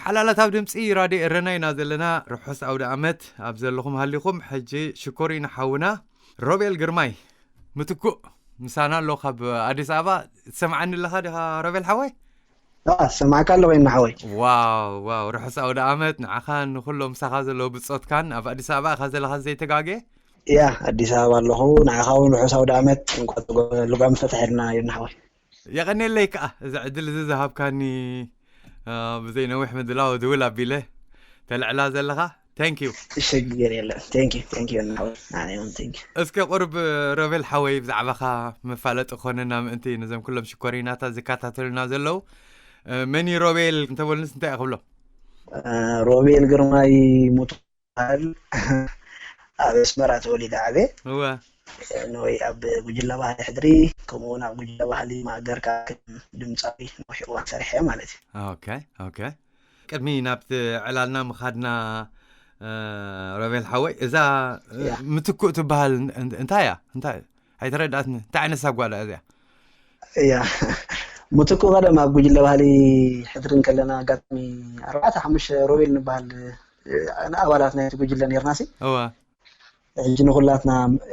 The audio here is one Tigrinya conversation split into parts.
ሓላላት ኣብ ድምፂ ራድዮ ኤረና ኢና ዘለና። ርሑስ ኣውደ ኣመት ኣብ ዘለኹም ሃሊኹም። ሕጂ ሽኮሪና ሓውና ሮቤል ግርማይ ምትኩእ ምሳና ኣሎ ካብ ኣዲስ ኣበባ። ትሰምዓኒ ኣለኻ ዲኻ ሮቤል ሓወይ? ሰማዕካ ኣለኹ፣ ይና ሓወይ። ዋው ዋው፣ ርሑስ ኣውደ ኣመት ንዓኻን ንኩሎም ምሳኻ ዘለዉ ብጾትካን። ኣብ ኣዲስ ኣበባ ኢኻ ዘለኻ ዘይተጋጌ? ያ፣ ኣዲስ ኣበባ ኣለኹ። ንዓኻ እውን ርሑስ ኣውደ ኣመት፣ እንኳ ልጓም ፈትሐልና፣ ይና ሓወይ። የቐኔለይ ከዓ እዚ ዕድል እዚ ዝሃብካኒ። ብዘይ ነዊሕ ምድላው ድውል ኣቢለ ተልዕላ ዘለኻ። Thank you። ሽግር የለን። Thank you፣ thank you፣ ይና ሓወይ። ኣነ እውን thank you። እስከ ቁርብ ሮቤል ሓወይ ብዛዕባኻ መፋለጢ ክኾነና ምእንቲ ነዞም ኩሎም ሽኮሪናታት ዝከታተሉና ዘለዉ፣ መን እዩ ሮቤል እንተበሉንስ እንታይ እየ ክብሎም? ሮቤል ግርማይ ሙቱ በሃል። ኣብ ኣስመራ ተወሊደ ዓበ። እወ። ንወይ ኣብ ጉጅለ ባህሊ ሕድሪ፣ ከምኡ እውን ኣብ ጉጅለ ባህሊ ማእገርካ ከም ድምፃዊ ነዊሕ እዋን ሰሪሐ ማለት እዩ። ኦኬ፣ ኦኬ። ቅድሚ ናብቲ ዕላልና ምኻድና፣ እ፣ ሮቤል ሓወይ፣ እዛ፣ እ፣ ያ። ምትኩእ ትበሃል እን-፣ እንታይ እያ? እንታይ? ኣይተረዳእትኒ። እንታይ ዓይነት ሳጓ እያ እዚኣ? እያ። ምትኩ ቀደም ኣብ ጉጅለ ባህሊ ሕድሪ እንከለና ኣጋጣሚ ኣርባዕተ ሓሙሽተ ሮቤል ንበሃል፣ እ፣ ኣባላት ናይቲ ጉጅለ ነርና ሲ። እወ። ሕጂ ንኹላትና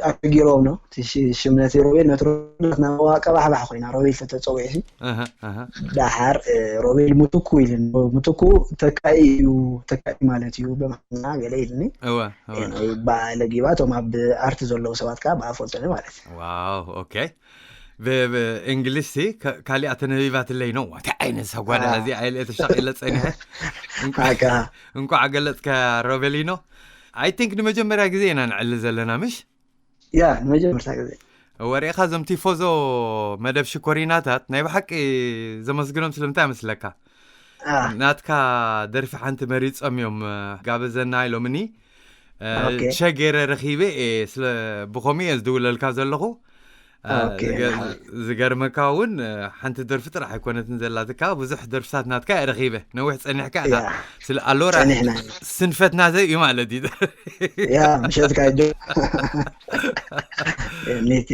ኣገጊሮም ነው። እቲ ሽ-፣ ሽም ነቲ ሮቤል ነቲ ሮቤል ናትና ቀባሕባሕ ኮይና ሮቤል ተተጸዊዑ ሲ። እህ፣ እህ። ደሓር፣ እ፣ ሮቤል ምትኩ ኢልን፣ ምትኩ ተካኢ እዩ፣ ተካኢ ማለት እዩ ብኣምሓርኛ ገለ ኢልኒ። እወ፣ እወ። እ፣ ብኣ ለጊባ እቶም ኣብ ኣርት ዘለዉ ሰባት ከኣ ብኣ ፈልጡኒ ማለት እዩ። ዋው፣ ኦኬ። ብ-፣ ብእንግሊሽ ሲ ከ-፣ ካሊኣ ተነቢባትለይ ነው። እንታይ ዓይነት ሰጓዳ አ። እዚ? ኣይለ ተሻቒለ ጸኒሐ። እንቋ-፣ ኣካ። እንቋዕ ገለጽካ ሮቤሊኖ። I think ንመጀመርያ ግዜ ኢና ንዕሊ ዘለና፣ ምሽ? ያ፣ ንመጀመርታ ግዜ። ወሪእኻ እዞም ቲፎዞ መደብ ሽኮሪናታት ናይ ብሓቂ ዘመስግኖም ስለምንታይ መስለካ? አ። ናትካ ደርፊ ሓንቲ መሪጾም እዮም፣ እ፣ ጋበዘና ኢሎምኒ። እ፣ ኦኬ። ሸ ገይረ ረኺበ እየ፣ ስለ ብኸምኡ እየ ዝድውለልካ ዘለኹ። እ፣ ኦኬ፣ ዝገ-፣ ሓወይ። ዝገርመካ እውን፣ እ፣ ሓንቲ ደርፊ ጥራሕ ኣይኮነትን ዘላትካ፣ ብዙሕ ደርፍታት ናትካ እየ ረኺበ። ነዊሕ ጸኒሕካ ኢኻ። ያ። ስለ ኣሎራ ጸኒሕና። ስንፈትና ዘይ እዩ ማለት እዩ። ያ፣ ምሸትካ ጆ። ኒቲ።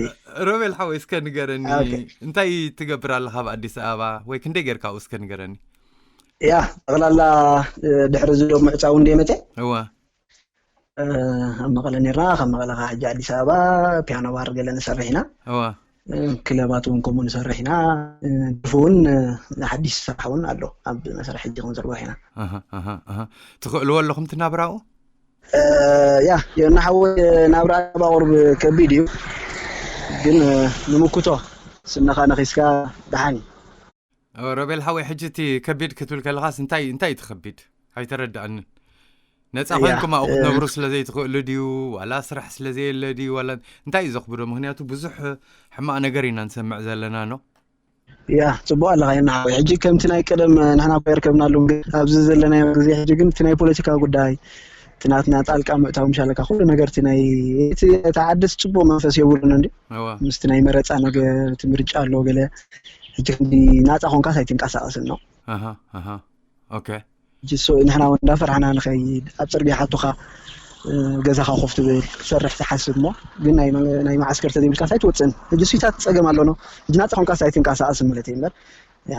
ሮቤል ሓወይ፣ እስከ ንገረኒ፣ ኦኬ። እንታይ ትገብር ኣለኻ ኣብ ኣዲስ ኣበባ? ወይ ክንደይ ጌርካ ኣብኡ እስከ ንገረኒ። ያ፣ ጠቕላላ፣ እ፣ ድሕሪ እዚ ዶ ምዕጻው እንደ መጸ? እወ። እ፣ ኣብ መቐለ ነርና፣ ካብ መቐለ ኸዓ ሕጂ ኣዲስ ኣበባ ፒያኖ ባር ገለ ንሰርሕ ኢና። እወ። እ፣ ክለባት እውን ከምኡ ንሰርሕ ኢና። እ፣ ደርፊ እውን፣ እ፣ ሓድሽ ስራሕ እውን ኣሎ ኣብ መስርሕ ሕጂ ክንዝርግሖ ኢና። ኣሃ፣ ኣሃ፣ ኣሃ። ትኽእልዎ ኣለኹም ትናብራኡ? እ፣ ያ፣ የናሓወይ ናብራ ኣብ ኣቑርብ ከቢድ እዩ። ግን፣ እ፣ ንምክቶ ስነኻ ነኺስካ ደሓን እዩ። ሮቤል ሓወይ፣ ሕጂ እቲ ከቢድ ክትብል ከለኻስ እንታይ፣ እንታይ እቲ ከቢድ? ኣይተረድኣንን። ነጻ ያ፣ ኮይንኩም ኣብኡ እ፣ ክትነብሩ ስለ ዘይትኽእሉ ድዩ? ዋላ ስራሕ ስለ ዘየለ ድዩ? ዋላ እንታይ እዩ ዘኽብዶ? ምኽንያቱ ብዙሕ ሕማቕ ነገር ኢና ንሰምዕ ዘለና፣ ኖ? ያ፣ ጽቡቕ ኣለኻ፣ የናሓወይ። ሕጂ ከምቲ ናይ ቀደም ንሕና እኮ የርከብናሉ፣ ግን ኣብዚ ዘለናዮ ግዜ ሕጂ ግን እቲ ናይ ፖለቲካ ጉዳይ፣ እቲ ናትና ጣልቃ ምእታው ምሻለካ፣ ኩሉ ነገር እቲ ናይ፣ እቲ፣ እቲ ዓድስ ጽቡቕ መንፈስ የብሉን እንዲ። እዋ። ምስቲ ናይ መረጻ ነገር፣ እቲ ምርጫ ኣሎ ገለ። ሕጂ ክንዲ ናጻ ኮንካስ ኣይትንቀሳቐስን ነው። ኣሃ፣ ኣሃ። ኦኬ። ሕጂ እሱ ንሕና እውን እንዳፈራሕና ንኸይድ፣ ኣብ ጽርግያ ሓቱኻ፣ እ፣ ገዛኻ ኮፍ ትብል፣ ክትሰርሕ ትሓስብ እሞ፣ ግን ናይ መ-፣ ናይ መዓስከር ተዘይብልካስ ኣይትወጽእን። ሕጂ እሱታት ጸገም ኣሎ ነው። ሕጂ ናጻ ኮንካስ ኣይትንቀሳቐስን ማለት እዩ እምበር። ያ።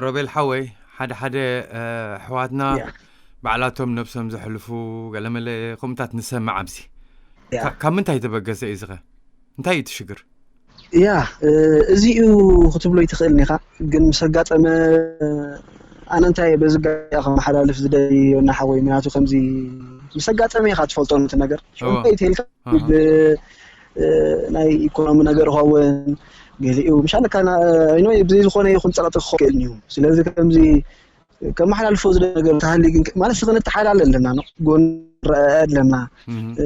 ሮቤል ሓወይ፣ ሓደ ሓደ፣ እ፣ ኣሕዋትና ያ። ባዕላቶም ነብሶም ዘሕልፉ ገለመለ ከምኡታት ንሰምዕ ኣብዚ። ያ። ካ-፣ ካብ ምንታይ ተበገሰ እዩ ዝኸ? እንታይ እዩ እቲ ሽግር? ያ፣ እ፣ እዚ እዩ ክትብሎ ይትኽእል ኒኻ፣ ግን ምስ ኣጋጠመ ኣነ እንታይ በዚ ጋያ ከመሓላልፍ ዝደሊ ወና ሓወይ፣ ምክንያቱ ከምዚ ምስ ኣጋጠመ ኢኻ ትፈልጦ ነቲ ነገር። እወ። እንታይ ተልካ ኣሃ። ብ-፣ እ፣ ናይ ኢኮኖሚ ነገር ይኸውን፣ ገሊኡ ምሻለካ ና-፣ ኖ ብዘይ ዝኾነ ይኹን ጸቕጢ ክኸውን ይኽእል እዩ። ስለዚ ከምዚ ከመሓላልፎ ዝደሊ ነገር ተሃልዩ ግን ማለት ክንተሓላለ ኣለና፣ ነው ጎን ረአ ኣለና። እህ። እ፣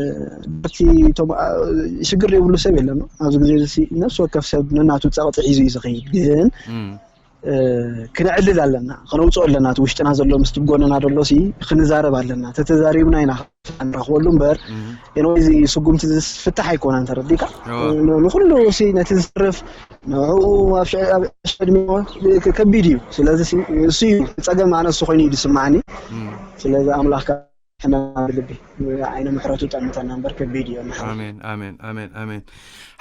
በቲ ቶም-፣ አ፣ ሽግር ዘይብሉ ሰብ የለን። ኣብዚ ግዜ እዚ ነፍሲ ወከፍ ሰብ ነናቱ ጸቕጢ ሒዙ እዩ ዝኸይድ። ግን፣ እም። እ፣ ክነዕልል ኣለና፣ ከነውጽኦ ኣለና። እቲ ውሽጥና ዘሎ ምስቲ ጎንና ዘሎ ሲ ክንዛረብ ኣለና። ተተዛሪብና ኢና ንረኽበሉ እምበር፣ እም። ኤንወይ እዚ ስጉምቲ እዚ ፍታሕ ኣይኮነን፣ ተረዲእካ? እዎ። እ፣ ንኹሉ ሲ ነቲ ዝስርፍ ንዕኡ ኣብ ሸ-፣ ኣብ ዕድሜ ከ-፣ ከቢድ እዩ። ስለዚ ሲ-፣ እሱ እዩ ጸገም ኣነ እሱ ኮይኑ እዩ ዝስምዓኒ። እም። ስለዚ ኣምላኽ ከ-፣ ሕመና ብልቢ ዓይነ ምሕረቱ ጠምተና እምበር ከቢድ እዩ። ኣሜን፣ ኣሜን፣ ኣሜን፣ ኣሜን።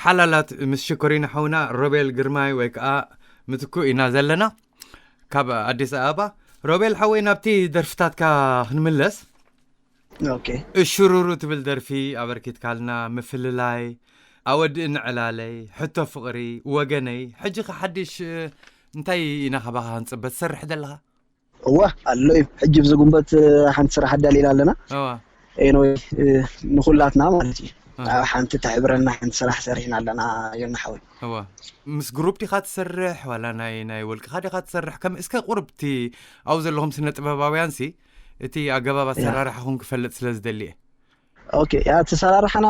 ሓላላት ምስ ሽኮሪና ሓውና ሮቤል ግርማይ ወይ ከዓ ምትኩ ኢና ዘለና ካብ ኣዲስ ኣበባ። ሮቤል ሓወይ፣ ናብቲ ደርፍታትካ ክንምለስ። ኦኬ። እሽሩሩ ትብል ደርፊ ኣበርኪትካልና፣ ምፍልላይ፣ ኣወድእኒ ዕላለይ፣ ሕቶ ፍቕሪ፣ ወገነይ። ሕጂ ከ ሓድሽ እንታይ ኢና ካባኻ ክንጽበ ትሰርሕ ዘለኻ? እወ ኣሎ እዩ። ሕጂ ብዚ ጉንበት ሓንቲ ስራሕ ኣዳሊና ኣለና። እዋ ኤንወይ ንኩላትና ማለት እዩ። እዋ ኣብ ሓንቲ ተሕብረና ሓንቲ ስራሕ ሰሪሕና ኣለና። ዮና ሓወይ እዋ ምስ ግሩፕ ዲኻ ትሰርሕ ዋላ ናይ ናይ ወልቅኻ ዲኻ ትሰርሕ? ከም እስከ ቁርብቲ ኣብኡ ዘለኹም ስነ ጥበባውያን ሲ እቲ ኣገባብ ያ ኣሰራርሓኹም ክፈልጥ ስለ ዝደሊ እየ። ኦኬ። ያ ተሰራርሓና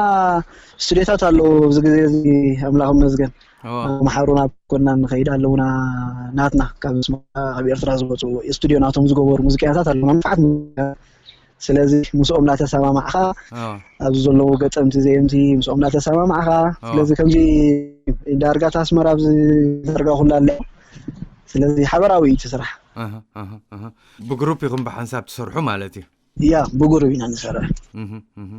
ስቱዲዮታት ኣለዉ። እዚ ግዜ እዚ ኣምላኽ ይመስገን እዋ መሓሩና ኮና ንኸይድ ኣለውና። ናትና ካብ ስማ ካብ ኤርትራ ዝወፁ ስቱዲዮ ናቶም ዝገበሩ ሙዚቀኛታት ኣለውና። ንፋዓት ስለዚ ምስኦም እናተሰማማዕኻ እዋ ኣብዚ ዘለዉ ገጠምቲ ዘየምቲ ምስኦም እናተሰማማዕኻ እዋ ስለዚ ከምዚ ዳርጋ ኣስመራ ኣብዚ ዘርጋ ኩላ ኣለያ። ስለዚ ሓበራዊ እዩ እቲ ስራሕ። ኣሃ ኣሃ ኣሃ ብግሩፕ ኢኹም ብሓንሳብ ትሰርሑ ማለት እዩ። ያ ብጉሩብ ኢና ንሰርሕ። እህ እህ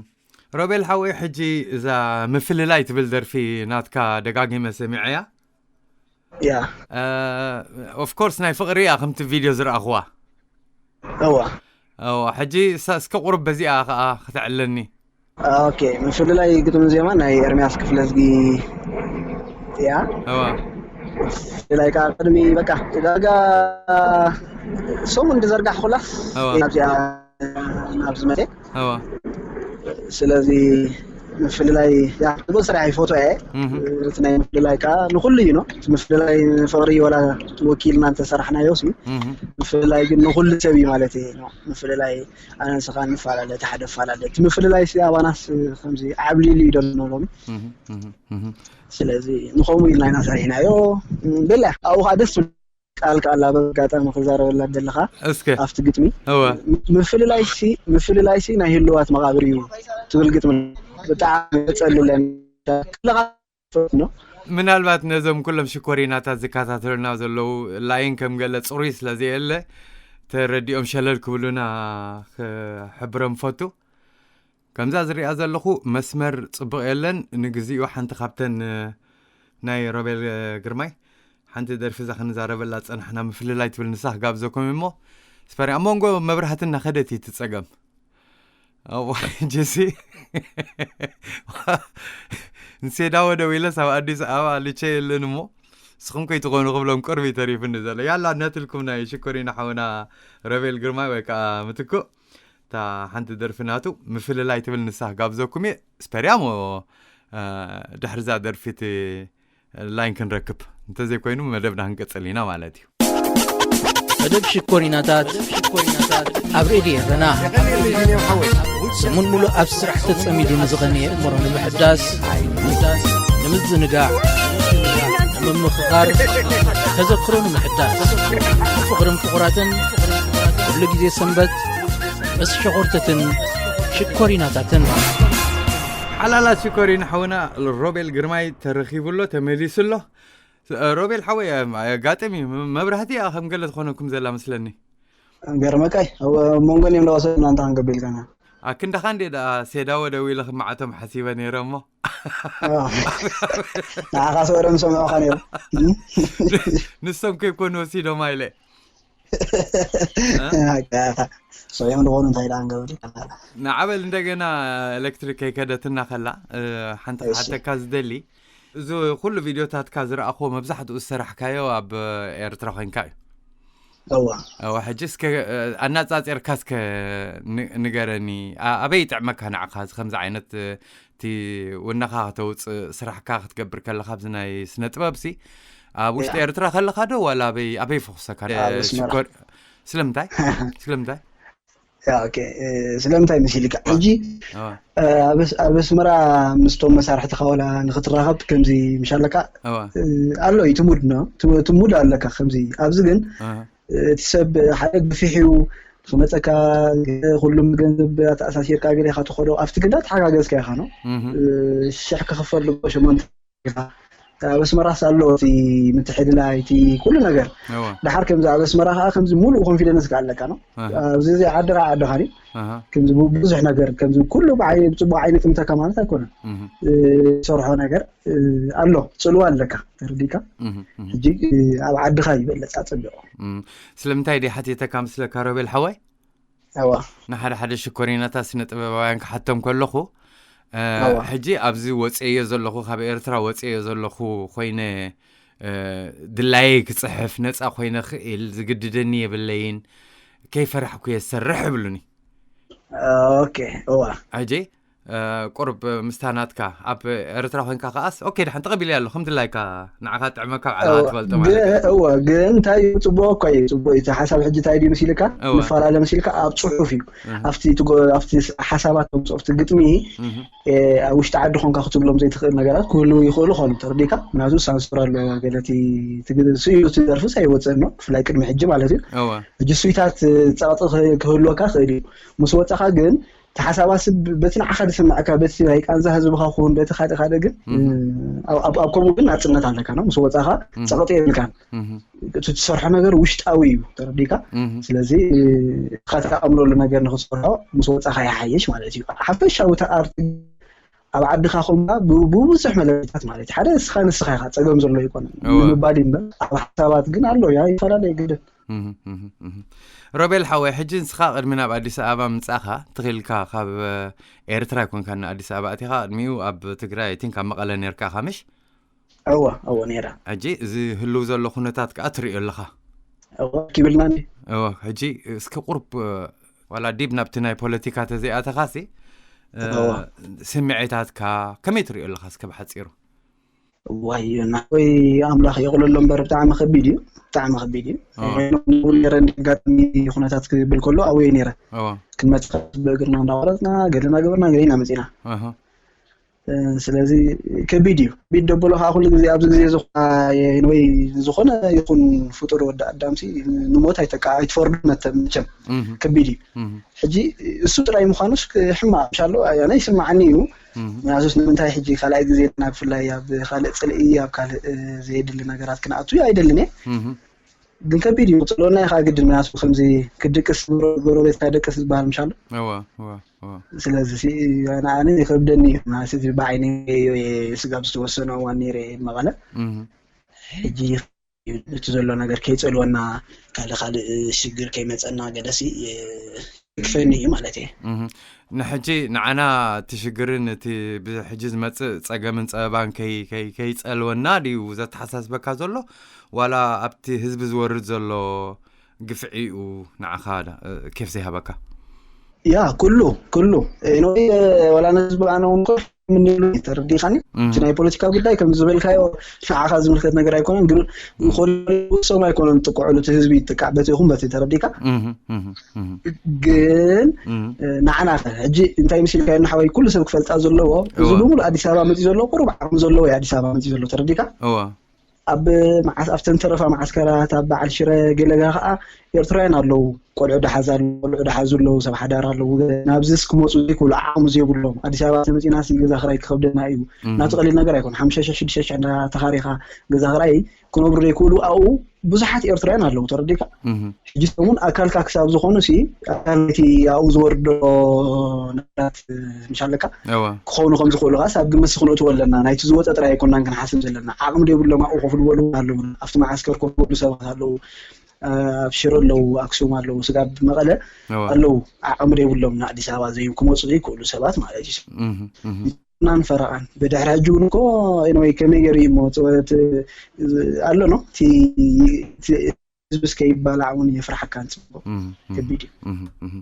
ሮቤል ሓወይ፣ ሕጂ እዛ ምፍልላይ ትብል ደርፊ ናትካ ደጋጊመ ሰሚዐያ። ያ ኦፍኮርስ ናይ ፍቕሪ እያ ከምቲ ቪድዮ ዝረኣኽዋ። እዋ እዋ ሕጂ እሳ እስከ ቁርብ በዚኣ ከዓ ክተዕለኒ። ኦኬ። ምፍልላይ ግጥሚ ዜማ ናይ ኤርሚያስ ክፍለዝጊ እያ። እዋ ምፍልላይ ከዓ ቅድሚ በቃ ዳርጋ ሰሙን ዝዘርጋሕኩላ እዋ ናብዚኣ ናብዚ መ እዋ ስለዚ ምፍልላይ ያ ጽቡቅ ስራሕ ይፎቶ እየ። እህ እቲ ናይ ምፍልላይ ከዓ ንኩሉ እዩ ነው። እቲ ምፍልላይ ፍቅሪ ወላ ወኪልና እንተሰራሕናዮ ሲ እህ ምፍልላይ ግን ንኩሉ ሰብ እዩ ማለት እዩ ነው። ምፍልላይ ኣነ ንስኻ ንፈላለ፣ እቲ ሓደ ፈላለ። እቲ ምፍልላይ ሲ ኣባናስ ከምዚ ዓብሊሉ እዩ ደሎ ሎሚ። እህ እህ እህ ስለዚ ንኸምኡ ኢልና ኢና ሰሪሕናዮ። ብላ ኣብኡ ከዓ ደስ ዝብል ቃል ቃል ኣብ ኣጋጣሚ ክዛረበላ ዘለኻ እስከ ኣብቲ ግጥሚ እወ ምፍልላይ ሲ ምፍልላይ ሲ ናይ ህልዋት መቃብር እዩ ትብል ግጥሚ ብጣዕሚ ጸልለን ከለኻ ነው። ምናልባት ነዞም ኩሎም ሽኮሪናታት ዝከታተሉና ዘለዉ ላይን ከም ገለ ጽሩይ ስለ ዘየለ ተረዲኦም ሸለል ክብሉና ክሕብሮም ፈቱ። ከምዛ ዝሪኣ ዘለኹ መስመር ጽቡቕ የለን። ንግዚኡ ሓንቲ ካብተን ናይ ሮቤል ግርማይ ሓንቲ ደርፊ እዛ ክንዛረበላ ዝጸናሕና ምፍልላይ ትብል ንሳ ክጋብዘኩም እሞ ስፐሪ ኣብ መንጎ መብራህትና ከደት እዩ ትጸገም። ጀሲ ንሴዳወ ደዊለስ ኣብ ኣዲስ ኣበባ ልቸ የለን እሞ ንስኹም ከይትኾኑ ክብሎም ቅርቢ ተሪፍኒ ዘሎ ያላ ነትልኩም ናይ ሽኮሪና ሓውና ረቤል ግርማይ ወይ ከዓ ምትኩእ እታ ሓንቲ ደርፊ ናቱ ምፍልላይ ትብል ንሳ ጋብዘኩም እየ ስፐርያሞ ድሕርዛ ደርፊት ላይን ክንረክብ እንተዘይኮይኑ መደብና ክንቀጽል ኢና ማለት እዩ። መደብ ሽኮሪናታት ኣብ ሬድዮ ኤረና ሰሙን ሙሉእ ኣብ ስራሕ ተጸሚዱ ንዝቐነየ እምሮ ንምሕዳስ ንምዝንጋዕ ንምምኽኻር ተዘክሮ ንምሕዳስ ፍቕርን ፍቑራትን ኩሉ ግዜ ሰንበት ምስ ሸኾርትትን ሽኮሪናታትን ሓላላት ሽኮሪና ሓውና ሮቤል ግርማይ ተረኺቡ ኣሎ ተመሊሱ ኣሎ። ሮቤል ሓወይ ኣጋጥም እዩ መብራህቲ እያ ከም ገለ ዝኾነኩም ዘላ መስለኒ። ገርመካይ ኣብ መንጎን እዮም ለዋሰ እናንተ ክንገብር ኢልካና ኣክንዳኻ እንዴ ደኣ ሴዳወ ደዊለ ክመዓቶም ሓሲበ ነይረ እሞ ንዓኻ ሰወረ ምሰምዑኻ ነይሩ ንሶም ከይኮኑ ወሲዶማ ኢለ ሰውዮም ዝኾኑ እንታይ ደኣ ንገብር ንዓበል እንደገና ኤሌክትሪክ ከይከደትና ከላ ሓንቲ ክሓተካ ዝደሊ እዚ ኩሉ ቪድዮታትካ ዝረኣኽዎ መብዛሕትኡ ዝሰራሕካዮ ኣብ ኤርትራ ኮይንካ እዩ። እዋ እዋ ሕጂ እስከ ኣናጻጺርካ እስከ ንገረኒ ኣበይ ይጥዕመካ ንዓኻ እዚ ከምዚ ዓይነት እቲ ወናኻ ከተውፅእ ስራሕካ ክትገብር ከለካ ኣብዚ ናይ ስነ ጥበብ ሲ ኣብ ውሽጢ ኤርትራ ከለካ ዶ ዋላ ኣበይ ኣበይ ፈኩሰካ ስለምንታይ ስለምንታይ ስለምንታይ መሲልካ ሕጂ ኣብ ኣስመራ ምስቶም መሳርሕትኻ ዋላ ንክትራኸብ ከምዚ ምሽ ኣለካ ኣሎ እዩ ትሙድ ነው ትሙድ ኣለካ ከምዚ ኣብዚ ግን እቲ ሰብ ሓደ ግፊሕ እዩ ክመፀካ ኩሉ ገንዘብ ኣተኣሳሲርካ ገሌካ ትኸዶ ኣብቲ ግንዳ ተሓጋገዝካ ኢኻ ነው ሽሕ ክኽፈል ሸሞንተ ኣብ ኣስመራስ ኣሎ እቲ ምትሕልላይ፣ እቲ ኩሉ ነገር። እወ ድሓር ከምዚ ኣብ ኣስመራ ከዓ ከምዚ ሙሉእ ኮንፊደንስ ከዓ ኣለካ ነው። ኣሃ ኣብዚ እዚ ዓዲ ከዓ ዓድኻ ድዩ? ኣሃ ከምዚ ቡ- ብዙሕ ነገር ከምዚ ኩሉ ብዓይ ብፅቡቅ ዓይኒ ጥምተካ ማለት ኣይኮነን። እህ እ፣ ሰርሖ ነገር እ፣ ኣሎ፣ ፅልዋ ኣለካ፣ ተረዲካ። እህ እህ ሕጂ እ፣ ኣብ ዓድኻ ይበለፅ ኣፀቢቑ። እም። ስለምንታይ ድየ ሓቲተካ ምስለካ ሮቤል ሓወይ? ኣዋ ንሓደ ሓደ ሽኮሪናታት ስነ ጥበባውያን ክሓቶም ከለኹ እ፣ ኣዋ ሕጂ ኣብዚ ወፅኤዮ ዘለኹ፣ ካብ ኤርትራ ወፅኤዮ ዘለኹ ኮይነ እ፣ ድላየይ ክፅሕፍ ነፃ ኮይነ ክእል ዝግድደኒ የብለይን፣ ከይፈራሕኩ እየ ዝሰርሕ ይብሉኒ። ኦኬ። እዋ ሕጂ እ፣ ቁርብ ምስታ ናትካ ኣብ ኤርትራ ኮይንካ ከኣስ ኦኬ፣ ድሓን ተቐቢለ ኣሎ ከም ድላይካ ንዓኻ ጥዕመካ ባዕልኻ ትፈልጦ ማለት እዩ። እወ፣ ግን እንታይ እዩ፣ ፅቡቅ እኮ እዩ፣ ፅቡቅ እዩ። እቲ ሓሳብ ሕጂ እንታይ ድዩ መሲልካ፣ እወ ንፈላለ መሲልካ ኣብ ፅሑፍ እዩ። እህ ኣብቲ ትጎ- ኣብቲ ሓሳባት ተምፅኦ፣ ኣብቲ ግጥሚ እህ እ፣ ኣብ ውሽጢ ዓዲ ኮንካ ክትብሎም ዘይትኽእል ነገራት ክህልው ይኽእሉ ኾኑ፣ ተረዲካ። ምክንያቱ ሳንሱር ኣሎ፣ ገለቲ ትግ- ስእዩ፣ እቲ ደርፍስ ኣይወፅእን ነው፣ ብፍላይ ቅድሚ ሕጂ ማለት እዩ። እወ ሕጂ ስዊታት እ፣ ፀቕጢ ክህ- ክህልወካ ክእል እዩ። ምስ ወፃኻ ግን እቲ ሓሳባት በቲ ንዓኻ ዝስምዐካ፣ በቲ ናይ ቃንዛ ህዝብኻ ክኹን በቲ ካልእ ካልእ ግን እ፣ እህ ኣብ ኣብ- ኣብ ከምኡ ግን ናፅነት ኣለካ ነው። ምስ ወፃኻ እህ ፀቕጢ የብልካን። እህ እቲ ትሰርሖ ነገር ውሽጣዊ እዩ፣ ተረዲካ። እህ ስለዚ እ፣ ኢኻ ተኣምነሉ ነገር ንክትሰርሖ ምስ ወፃኻ ይሓይሽ ማለት እዩ። ሓፈሻዊ እቲ ኣርት ኣብ ዓድኻ ኮንካ ብ- ብብዙሕ መለለይታት ማለት እዩ። ሓደ ንስኻ ንስኻ ኢኻ፣ ፀገም ዘሎ ኣይኮነን እወ ንምባል እዩ እምበር፣ ኣብ ሓሳባት ግን ኣሎ፣ ያ ይፈላለ ግድን። እህ እህ እህ። ሮቤል ሓወይ፣ ሕጂ ንስኻ ቅድሚ ናብ ኣዲስ ኣበባ ምጻኻ ትኽልካ ካብ እ፣ ኤርትራ ኣይኮንካ ንኣዲስ ኣበባ ኣቲኻ፣ ቅድሚኡ ኣብ ትግራይ ቲንክ ኣብ መቐለ ነርካ ኢኻ ምሽ? እወ እወ ነይረ። ሕጂ እዚ ህልው ዘሎ ኩነታት ከኣ ትርእዮ ኣለኻ። እወ ኪብልና እንዲ እወ ሕጂ እስኪ ቁርብ እ፣ ዋላ ዲብ ናብቲ ናይ ፖለቲካ ተዘይኣተኻሲ እ፣ እወ ስምዒታትካ ከመይ ትርእዮ ኣለኻ እስከ ብሓጺሩ? ዋይ ናወይ ኣምላኽ የቕለሎ እምበር ብጣዕሚ ከቢድ እዩ፣ ብጣዕሚ ከቢድ እዩ። እወ ነይረ እንዲ ኣጋጣሚ ኩነታት ክብል ከሎ ኣብየ ነይረ። እወ ክንመፅእ ብእግርና እንዳቆረፅና ገለና ገበርና ገለና መፂና። ኣሃ እ፣ ስለዚ ከቢድ እዩ። ከቢድ ደበሎ ከዓ ኩሉ ግዜ ኣብዚ ግዜ ዝኾ- ወይ ዝኾነ ይኹን ፍጡር ወዲ ኣዳምሲ ንሞት ኣይተቃ ኣይትፈርዱ መተ መቸም እህ ከቢድ እዩ። እህ ሕጂ እሱ ጥራይ ምዃኑስ ክ- ሕማቕ ምሻሎ ኣነ ይስማዓኒ እዩ። እህ ምክንያቱስ ንምንታይ ሕጂ ካልኣይ ግዜ ናብ ብፍላይ ኣብ ካልእ ፅልኢ ኣብ ካልእ እ፣ ዘየድሊ ነገራት ክንኣቱ ኣይደልን እየ። እህ ግን ከቢድ እዩ፣ ክፅልወና ኢኻ ግድን። ምክንያቱ ከምዚ ክድቅስ ጎረ- ጎረቤትካ ደቅስ ዝበሃል ምሻሎ። እወ እወ እወ ስለዚ ሲ ንኣነ ይኸብደኒ እዩ። ማለት እዚ ብዓይነይ ርእየዮ እየ፣ ስጋብ ዝተወሰነ እዋን ነይረ እየ መቐለ። እህ ሕጂ እዩ እቲ ዘሎ ነገር ከይፀልወና፣ ካልእ ካልእ ሽግር ከይመፀና ገለሲ እ፣ ይክፈኒ እዩ ማለት እየ። እህ ንሕጂ ንዓና እቲ ሽግርን እቲ ብሕጂ ዝመፅእ ፀገምን ፀበባን ከይ- ከይ- ከይፀልወና ድዩ ዘተሓሳስበካ ዘሎ፣ ዋላ ኣብቲ ህዝቢ ዝወርድ ዘሎ ግፍዒኡ ንዓኻ እ፣ ኬፍ ዘይሃበካ? ያ ኩሉ ኩሉ እ፣ ንወይ እ፣ ዋላ ነዚ በኣነ እውን ኮፍ ምንሉ ተረዲኻኒ። እህ እቲ ናይ ፖለቲካ ጉዳይ ከም ዝበልካዮ ንዓኻ ዝምልከት ነገር ኣይኮነን፣ ግን ኮሶም ኣይኮነን ዝጥቅዑሉ፣ እቲ ህዝቢ ይጥቃዕ በቲ ይኹን በቲ፣ ተረዲካ። እህ እህ እህ ግን እህ እ፣ ንዓና ከ ሕጂ እንታይ መሲልካዮ ንሓወይ፣ ኩሉ ሰብ ክፈልጣ ዘለዎ፣ እዚ እወ ብምሉእ ኣዲስ ኣበባ መፂኡ ዘሎ ቁሩብ ዓቕሚ ዘለዎ እዩ ኣዲስ ኣበባ መፂኡ ዘሎ፣ ተረዲካ። እወ ኣብ መዓስ ኣብተን ተረፋ መዓስከራት ኣብ በዓል ሽረ ገለጋ ከዓ ኤርትራውያን ኣለዉ፣ ቆልዑ ደሓዝ ኣለዉ፣ ቆልዑ ደሓዙ ኣለዉ፣ ሰብ ሓዳር ኣለዉ። ናብዚስ ክመፁ ዘይክእሉ፣ ዓቕሚ ዘይብሎም፣ ኣዲስ ኣበባ ተመፂና ሲ ገዛ ክራይ ክኸብደና እዩ። እህ ናቱ ቀሊል ነገር ኣይኮን። ሓምሳ ሽሕ ሽዱሽተ ሽሕ እንዳተኻሪኻ ገዛ ክራይ ክነብሩ ዘይክእሉ ኣብኡ ብዙሓት ኤርትራውያን ኣለዉ፣ ተረዲካ። እህ ሕጂ ሰሙን ኣካልካ ክሳብ ዝኾኑ ሲ ኣካል ናይቲ ኣብኡ ዝወርዶ ነገራት ምሻለካ እወ ክኾኑ ከም ዝኽእሉ ከዓስ ኣብ ግምት ክንእትዎ ኣለና። ናይቲ ዝወፀ ጥራይ ኣይኮናን ክንሓስብ ዘለና። ዓቕሚ ዘይብሎም ኣብኡ ኮፍ ዝበሉ ኣለዉ፣ ኣብቲ መዓስከር ኮፍ ዝበሉ ሰባት ኣለዉ፣ ኣብ ሽረ ኣለዉ፣ ኣክሱም ኣለዉ፣ ስጋብ መቐለ እወ ኣለዉ። ዓቕሚ ዘይብሎም ንኣዲስ ኣበባ ዘይ ክመፁ ዘይክእሉ ሰባት ማለት እዩ። እህ እህ ናን ፈረቓን ብድሕሪ ሕጂ እውን እኮ ወይ ከመይ ገይሩ እዩ እሞ ፅወት ኣሎ ነው እቲ እቲ ህዝብስ ከይባላዕ እውን የፍርሓካ ንፅቡቅ እህ እህ ከቢድ እዩ። እህ እህ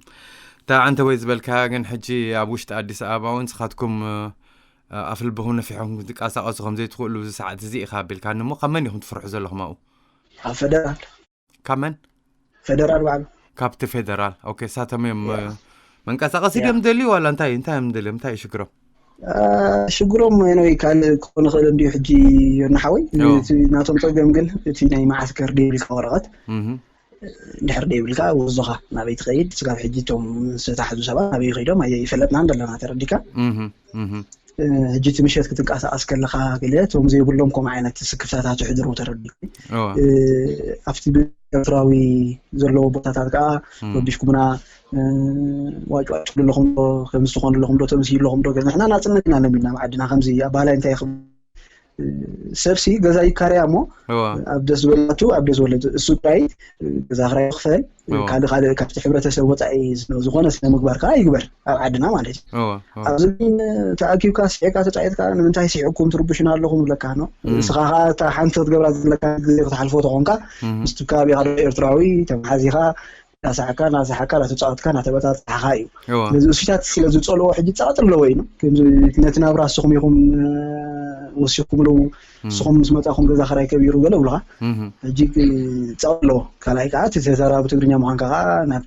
እታ ዓንተ ወይ ዝበልካ ግን ሕጂ ኣብ ውሽጢ ኣዲስ ኣበባ እውን ንስኻትኩም እ፣ ኣፍ ልብኹም ነፊሕኩም ክትንቀሳቐሱ ከም ዘይትኽእሉ እዚ ሰዓት እዚ ኢኻ ኣቢልካኒ እሞ ካብ መን ኢኹም ትፍርሑ ዘለኹም ኣብኡ? ኣብ ፈደራል ካብ መን? ፈደራል ባዕሉ ካብቲ ፌደራል። ኦኬ፣ ሳቶም እዮም እ፣ ያ መንቀሳቐሲ ያ ድዮም ደልዩ ዋላ እንታይ እንታይ እዮም ደልዮም? እንታይ እዩ ሽግሮም? አ፣ ሽግሮም ወይ ካልእ ክኾን ይኽእል እንዲዩ። ሕጂ ዮናሓወይ እዎ እቲ ናቶም ፀገም ግን እቲ ናይ መዓስከር ደይብልካ ወረቐት እህ እንድሕር ደይብልካ ወዞኻ ናበይ ትኸይድ? ስጋብ ሕጂ እቶም ዝተታሕዙ ሰባት ናበይ ከይዶም ኣይፈለጥናን ዘለና፣ ተረዲካ። እህ እህ ሕጂ እቲ ምሸት ክትንቀሳቐስ ከለኻ ገለ እቶም ዘይብሎም ከምኡ ዓይነት ስክፍታታት ይሕድሩ ተረዲኡ። ኣብቲ ኤርትራዊ ዘለዎ ቦታታት ከዓ ረቢሽኩምና፣ ዋጭዋጭ ኣለኹም ዶ፣ ከምዚ ትኾኑ ኣለኹም ዶ፣ ተምስዩ ኣለኹም ዶ፣ ንሕና ናፅነት ኢና ለሚና ኣብ ዓድና። ከምዚ ኣባህላይ እንታይ ይኽብ ሰብሲ ገዛ ይካረያ እሞ ኣብ ደስ ዝበላቱ ኣብ ደስ ዝበለ እሱ ጥራይ ገዛ ክራይ ክፈል፣ ካልእ ካልእ ካብቲ ሕብረተሰብ ወፃኢ ዝኾነ ስነ ምግባር ከዓ ይግበር ኣብ ዓድና ማለት እዩ። ኣብዚ ግን ተኣኪብካ ስሒካ ተፃየጥካ ንምንታይ ስሒኩም ትርብሽና ኣለኹም ይብለካ ነው። እስኻ ከዓ እታ ሓንቲ ክትገብራ ዘለካ ግዜ ክትሓልፎ ተኾንካ ምስቲ ከባቢኻ ዶ ኤርትራዊ ተመሓዚኻ ናሳሕካ ናሳሕካ ናተፃወትካ ናተበታትካ እዩ። ስለዚ እሱታት ስለዝፀልዎ ሕጂ ፀቕጢ ኣለዎ እዩ። ነቲ ናብራ እስኹም ኢኹም ወሲኹምሉ፣ እስኹም ምስ መፃኹም ገዛ ክራይ ከቢሩ ገለ ብሉኻ። ሕጂ ፀቕጢ ኣለዎ። ካልኣይ ከዓ እቲ ተዛራቢ ትግርኛ ምዃንካ ከዓ ናብ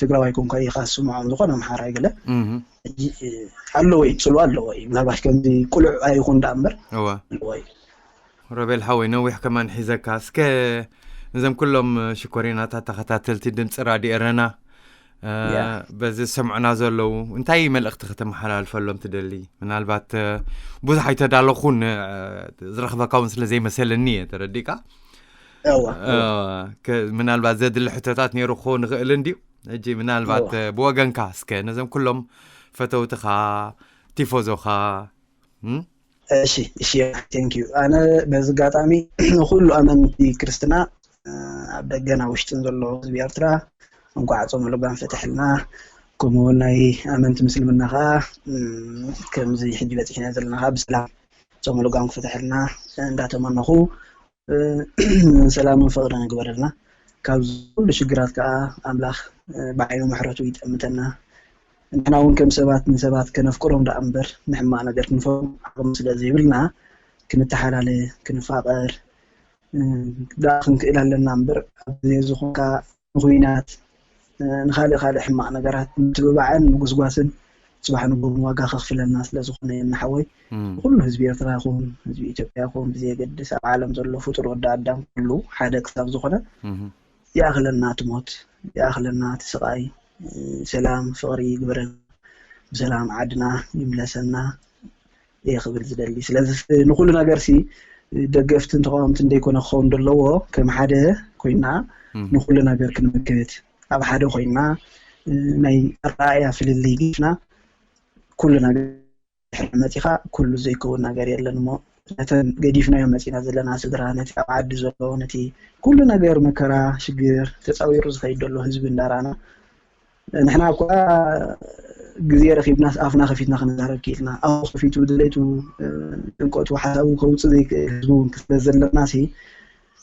ትግራዋይ ኮንካ ኢኻ ዝስምዖም ዝኾነ ኣምሓራይ ገለ። ሕጂ ኣለዎ እዩ፣ ፅልዋ ኣለዎ እዩ። ምናልባሽ ከምዚ ቁልዕ ኣይኹን ደኣ እምበር ኣለዎ እዩ። ሮቤል ሓወይ ነዊሕ ከማን ሒዘካ እስከ ነዞም ኩሎም ሽኮሪናታት ተኸታተልቲ ድምፂ ራድዮ ኤረና በዚ ዝሰምዑና ዘለዉ እንታይ መልእኽቲ ከተመሓላልፈሎም ትደሊ? ምናልባት ብዙሕ ኣይተዳለኹን ዝረኽበካ እውን ስለ ዘይመሰለኒ እየ ተረዲእካ። ምናልባት ዘድሊ ሕቶታት ነይሩ ክኸውን ንኽእል እንድዩ። ሕጂ ምናልባት ብወገንካ እስከ ነዞም ኩሎም ፈተውትኻ ቲፎዞኻ እሺ እሺ thank you ኣነ በዚ ኣጋጣሚ ንኩሉ ኣመንቲ ክርስትና ኣብ ደገና ውሽጥን ዘሎ ህዝቢ ኤርትራ እንኳዕ ጾመ ልጓም ፈተሐልና። ከምኡ እውን ናይ ኣመንቲ ምስልምና ከዓ ከምዚ ሕጂ በፂሕና ዘለና ከዓ ብሰላም ጾመ ልጓም ክፈተሐልና እንዳተመነኹ ሰላምን ፍቕርን ይግበረልና። ካብ ኩሉ ሽግራት ከዓ ኣምላኽ ብዓይኑ ምሕረቱ ይጠምተና። ንሕና እውን ከም ሰባት ንሰባት ከነፍቅሮም ደኣ እምበር ንሕማቕ ነገር ክንፈርዶም ዓቕሚ ስለ ዘይብልና ክንተሓላለ ክንፋቐር ደኣ ክንክእል ኣለና እምበር ኣብ ግዜ ዝኾንካ ንኹናት ንኻልእ ካልእ ሕማቕ ነገራት ምትብባዕን ምጉስጓስን ፅባሕ ንጎኒ ዋጋ ከኽፍለና ስለ ዝኾነ የናሓወይ ኩሉ ህዝቢ ኤርትራ ይኹን ህዝቢ ኢትዮጵያ ይኹን ብዘየገድስ ኣብ ዓለም ዘሎ ፍጡር ወዲ ኣዳም ኩሉ ሓደ ክሳብ ዝኾነ ይኣኽለና እቲ ሞት ይኣኽለና እቲ ስቓይ ሰላም ፍቕሪ ይግበረና ብሰላም ዓድና ይምለሰና እየ ክብል ዝደሊ ስለዚ ንኩሉ ነገር ሲ ደገፍትን ተቃወምትን ደይኮነ ክኸውን ዘለዎ ከም ሓደ ኮይና ንኩሉ ነገር ክንምክት ኣብ ሓደ ኮይና ናይ ኣረኣእያ ፍልልይ ገዲፍና ኩሉ ነገር ድሕሪ መፂኻ ኩሉ ዘይከውን ነገር የለን እሞ ነተን ገዲፍናዮ መፂና ዘለና ስድራ ነቲ ኣብ ዓዲ ዘሎ ነቲ ኩሉ ነገር መከራ ሽግር ተፃዊሩ ዝኸይድ ዘሎ ህዝቢ እንዳራና ንሕና እኳ ግዜ ረኺብናስ ኣፍና ከፊትና ክንዛረብ ክኢልና ኣፉ ከፊቱ ድሌቱ ጭንቀቱ ሓሳቡ ከውፅእ ዘይክእል ህዝቢ እውን ስለ ዘለና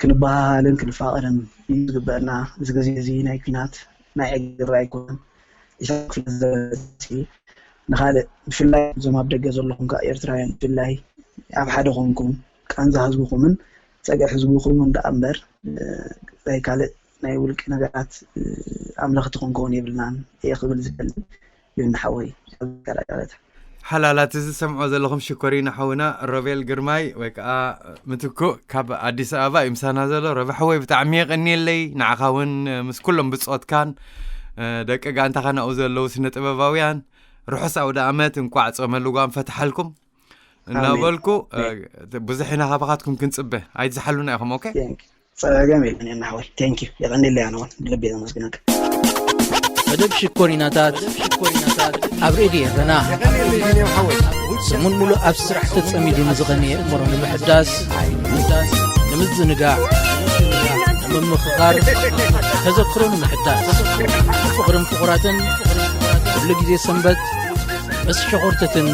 ክንበሃሃልን ክንፋቐርን እዩ ዝግበአና። እዚ ግዜ እዚ ናይ ኲናት ናይ ዕግርግር ኣይኮነን። ኢሳያስ ክፍለ ዘበን ንኻልእ ብፍላይ እዞም ኣብ ደገ ዘለኹም ከዓ ኤርትራውያን ብፍላይ ኣብ ሓደ ኮንኩም ቃንዛ ህዝብኹምን ፀግዒ ህዝብኹምን ደኣ እምበር ናይ ካልእ ናይ ውልቂ ነገራት ኣምለኽቲ ክንከውን የብልናን እየ ክብል ዝደሊ ዮኒ ሓወይ። ሓላላት እዚ ዝሰምዖ ዘለኹም ሽኮሪና ሓውና ሮቤል ግርማይ ወይ ከዓ ምትኩእ ካብ ኣዲስ ኣበባ እዩ ምሳና ዘሎ። ረቢ ሓወይ ብጣዕሚ የቐንየለይ ንዓኻ እውን ምስ ኩሎም ብፆትካን ደቂ ጋንታኻ ናብኡ ዘለዉ ስነ ጥበባውያን ርሑስ ኣውደ ኣመት እንቋዕ ጾመ ልጓም ፈትሓልኩም እናበልኩ ብዙሕ ኢና ካባኻትኩም ክንፅበ ኣይትዝሓሉና ኢኹም። ኦኬ ጸገም የለን የናሓወይ thank you የቀንየለይ ኣነ እውን ብልቢ እየ ዘመስግነካ። መደብ ሽኮሪናታት ኣብ ሬድዮ ኤረና ሰሙን ሙሉእ ኣብ ስራሕ ተጸሚዱ ንዝቐነየ እምሮ ንምሕዳስ ንምዝንጋዕ ንምምኽኻር ተዘክሮ ንምሕዳስ ፍቕርን ፍቑራትን ኩሉ ግዜ ሰንበት ምስ ሸኾርትትን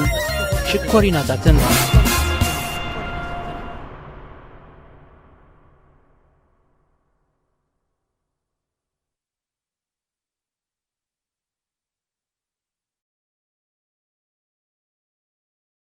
ሽኮሪናታትን